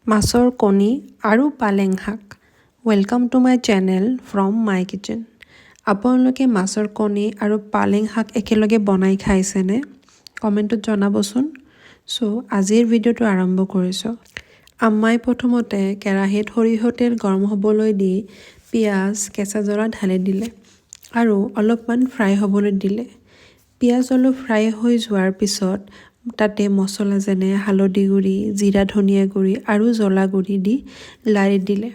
মাছৰ কণী আৰু পালেং শাক। Welcome to my channel From My Kitchen. আপোনালোকে মাছৰ কণী আৰু পালেং শাক একেলগে বনাই খাইছেনে? কমেণ্টত জনাবচোন। চ' আজিৰ ভিডিঅ'টো আৰম্ভ কৰিছোঁ। আম্মাই প্ৰথমতে কেৰাহীত সৰিয়হ তেল গৰম হ'বলৈ দি পিঁয়াজ, কেঁচা জলা ঢালি দিলে আৰু অলপমান ফ্ৰাই হ'বলৈ দিলে। পিঁয়াজ অলপ ফ্ৰাই হৈ যোৱাৰ পিছত তাতে মছলা যেনে হালধি গুড়ি, জিৰা, ধনিয়া গুড়ি আৰু জ্বলা গুড়ি দি লাৰি দিলে।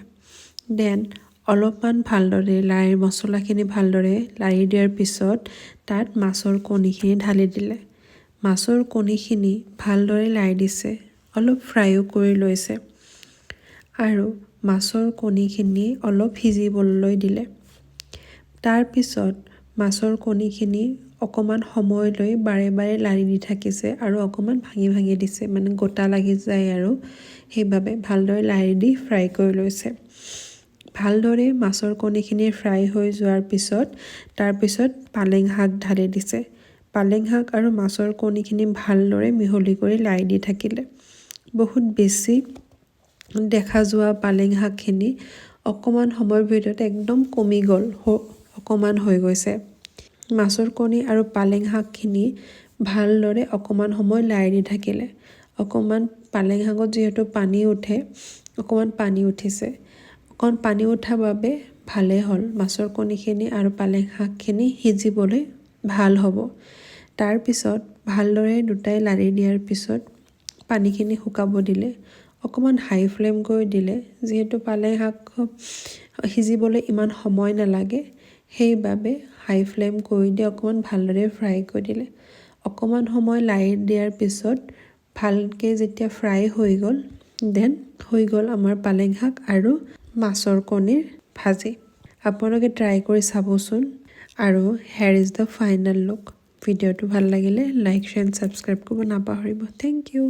Then অলপমান ভালদৰে লাৰি, মছলাখিনি ভালদৰে লাৰি দিয়াৰ পিছত তাত মাছৰ কণীখিনি ঢালি দিলে। মাছৰ কণীখিনি ভালদৰে লাৰি দিছে, অলপ ফ্ৰাইও কৰি লৈছে আৰু মাছৰ কণীখিনি অলপ সিজিবলৈ দিলে। তাৰপিছত মাছৰ কণীখিনি অকণমান সময় লৈ বাৰে বাৰে লাৰি দি থাকিছে আৰু অকণমান ভাঙি ভাঙি দিছে, মানে গোটা লাগি যায় আৰু সেইবাবে ভালদৰে লাৰি দি ফ্ৰাই কৰি লৈছে। ভালদৰে মাছৰ কণীখিনি ফ্ৰাই হৈ যোৱাৰ পিছত, তাৰপিছত পালেং শাক ঢালি দিছে। পালেং শাক আৰু মাছৰ কণীখিনি ভালদৰে মিহলি কৰি লাৰি দি থাকিলে। বহুত বেছি দেখা যোৱা পালেং শাকখিনি অকণমান সময়ৰ ভিতৰতে একদম কমি গ'ল, অকণমান হৈ গৈছে। মাছৰ কণী আৰু পালেং শাকখিনি ভালদৰে অকণমান সময় লাৰি দি থাকিলে। অকণমান পালেং শাকত যিহেতু পানী উঠে, অকণমান পানী উঠিছে। অকণ পানী উঠাৰ বাবে ভালেই হ'ল, মাছৰ কণীখিনি আৰু পালেং শাকখিনি সিজিবলৈ ভাল হ'ব। তাৰপিছত ভালদৰে দুটাই লাৰি দিয়াৰ পিছত পানীখিনি শুকাব দিলে, অকণমান হাই ফ্লেম কৰি দিলে। যিহেতু পালেং শাক সিজিবলৈ ইমান সময় নালাগে, সেইবাবে হাই ফ্লেম কৰি দি অকণমান ভালদৰে ফ্ৰাই কৰি দিলে। অকণমান সময় লাৰি দিয়াৰ পিছত ভালকৈ যেতিয়া ফ্ৰাই হৈ গ'ল, then হৈ গ'ল আমাৰ পালেং শাক আৰু মাছৰ কণীৰ ভাজি। আপোনালোকে ট্ৰাই কৰি চাবচোন। আৰু here is the final look. ভিডিঅ'টো ভাল লাগিলে লাইক, শ্বেয়াৰ, ছাবস্ক্ৰাইব কৰিব নাপাহৰিব। Thank you.